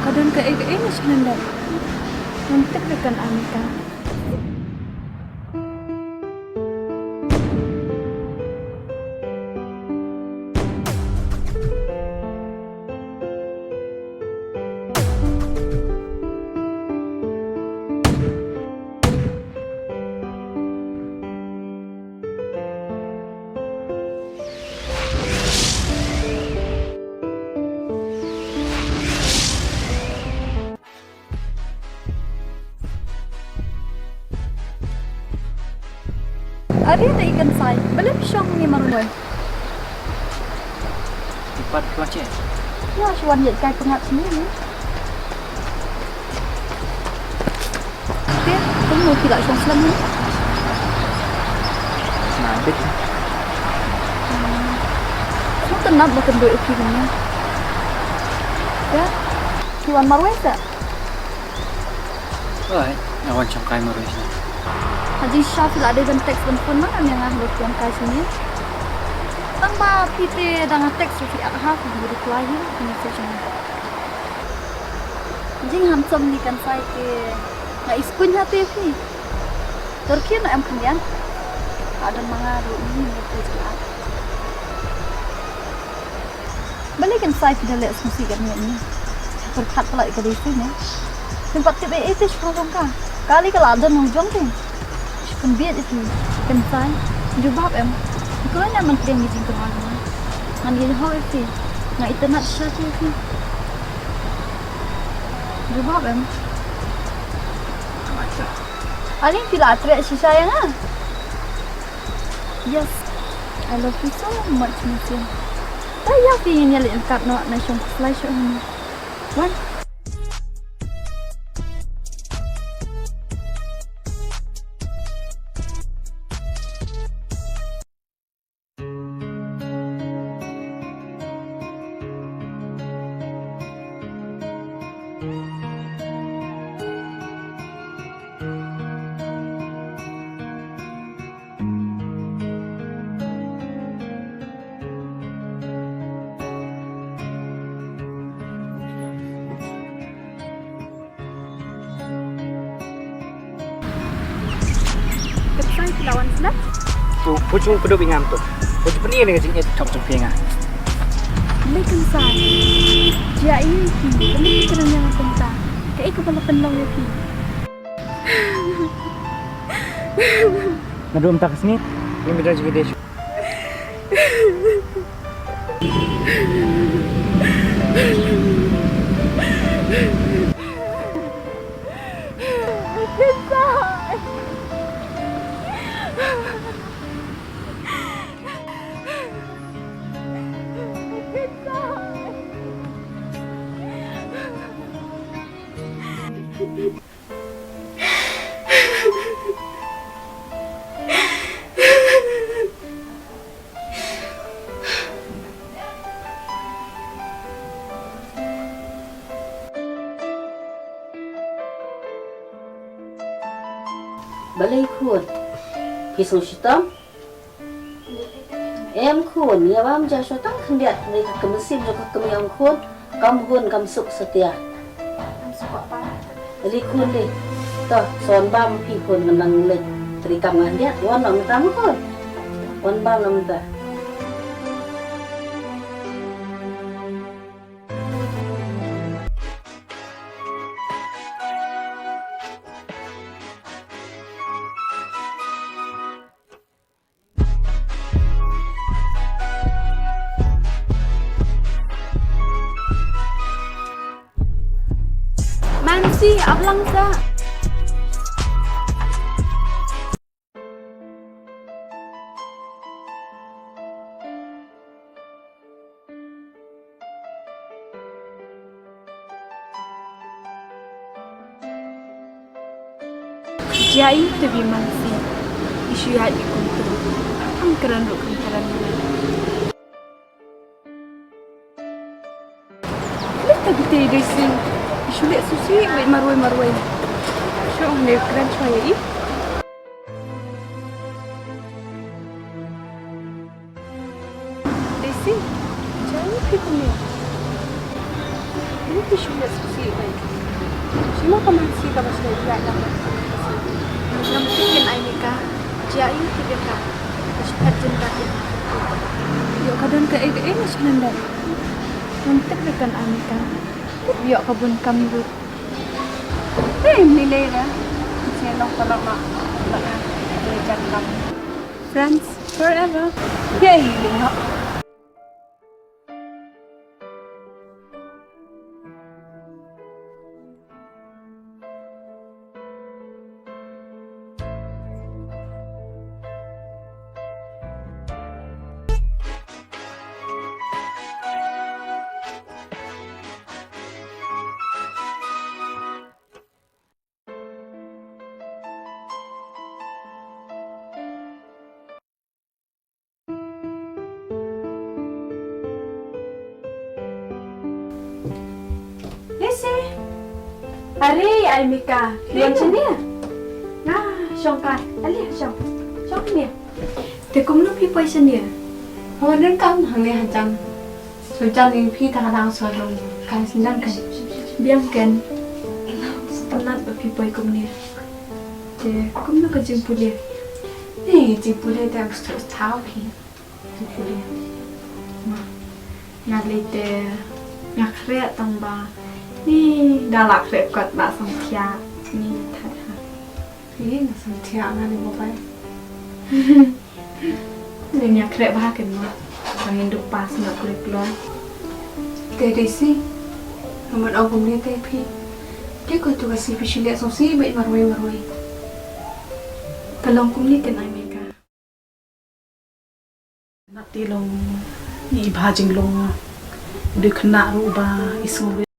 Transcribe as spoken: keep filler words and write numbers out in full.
Ka don kaei kaei na shalyndet. Ngam tip re kan ai mynta. Are te i Kynsai, balei phi shong hangne marwei? Ki pat phi wan sha? Ïa, shu wan ïaid kai pyngngad hangne. Te, kumno phi la shong slem hangne? Nga bit. Hmm. Sngewtynnat ba kynduh ïa phi kumne. Te, phi wan marwei te? Oi, nga wan shong kai marwei sha. Ha jingshisha phi la dei ban text ban phone ma, nga ïa nga haba phi wan kai sha ngi. Tang ba phi te da nga text phi ap ha phi reply hi, phi message ma. Jinghandsome ni Kynsai te nga iskuin ha te phi. Tor ki no em khyndiat. Ka don ma nga ruh ni ni te jingap. Balei Kynsai phi da leh sngewsih katne ni? Pyrkhat palat ïa ka Daisy ne. Phim pat tip ei ei te shaphang jong ka. Ka lei ka la don nongjong te. Shu pynbieit ïa phi Kynsai. Jubab em. Phi khlaiñ ne em ban pdiang ïa ki jingkyrmen jong nga? Ngan ïa hok ïa phi. Nga itynnat shisha ïa phi. Jubab em. Ani phi la treh shisha ïa nga. Yes, I love you so much, Mynsiem. Ta ïa phi ngin ïa leit ryngkat noh, na shong khuslai shuh hangne. Wan. Kynsai phi la wan sdang? Phu, phu jong kdup ïa ngam to. Phu ju pyni ïa nga jingïeit thok jong phi ïa nga. Lei Kynsai. Jia ïa phi, lei phi kren ïa nga kumta. Kaei kaba la pynlong ïa phi? Naduh mynta ka sngi ngim bit jingïadei shuh. Balei khun? Phi sngew shitom? Em khun, ïa bam ja shu tang khyndiat, hynrei ka mynsiem jong ka kmie ong khun, kam hun kam suk satia. Kam suk apa? Li khun li. To, sa wan bam phi khun, ngan nang leit treikam nga khyndiat. Wan noh mynta ma khun. Wan bam noh mynta. Mansi, ap lang sa. Jia i te bi Mansi, i shu ïaid i kumtu. Kham kren ruh kham kren. Leh ta bite i Daisy, i shu leh shisha bad marwei marwei. Shu ong ne kren shuwa ïa i. Daisy, jia i phi kumne. Ini phi shu Shisha, shim ka man shi kaba shisha ïa ka. Ngam tip ken ai Mika, jia ïa u tip ïa ka. Ka shu phet jin ka ïa ka. Ïoh ka don kaei kaei ne shisha nanda. Ngam tip ken ai Mika. Ïoh ka bun kam lut. Hey, mlei lei ra. Shisha long ka lok ma. Lok ma. Jan kam. Friends forever. Yay, lok. Lesi. Are, ai Mika. Lem sini. Nga shong ka. Ale shong. Shong ni. Te kumno phi poi sini? Ho, nen kam hangne hajan. Shu jan ïa phi ta ka dang shu long. Kan sindang kan. Biang kan. Shu pynat ba phi poi kumne. Te kumno ka jingpule? Ni jingpule te am stu thaw phi. Jingpule. Ma. Nga lei te nga khreh tang ba. Ni da la khreh kot ba sngewthuh. Ni thait ha. Phi na sngewthuh nga ne mo bai. Ngin ïa khreh bha ken mo. Ba ngin dup pass na kloi kloi. Te dei si. Nga mut ong kumne te phi. Te ko tu ka si phi shu leh sngewsih beit marwei marwei. Ka long kumne ken ai Mika. Nap ti long i bha jinglong. Dei khynnah ruh ba i sngewbha.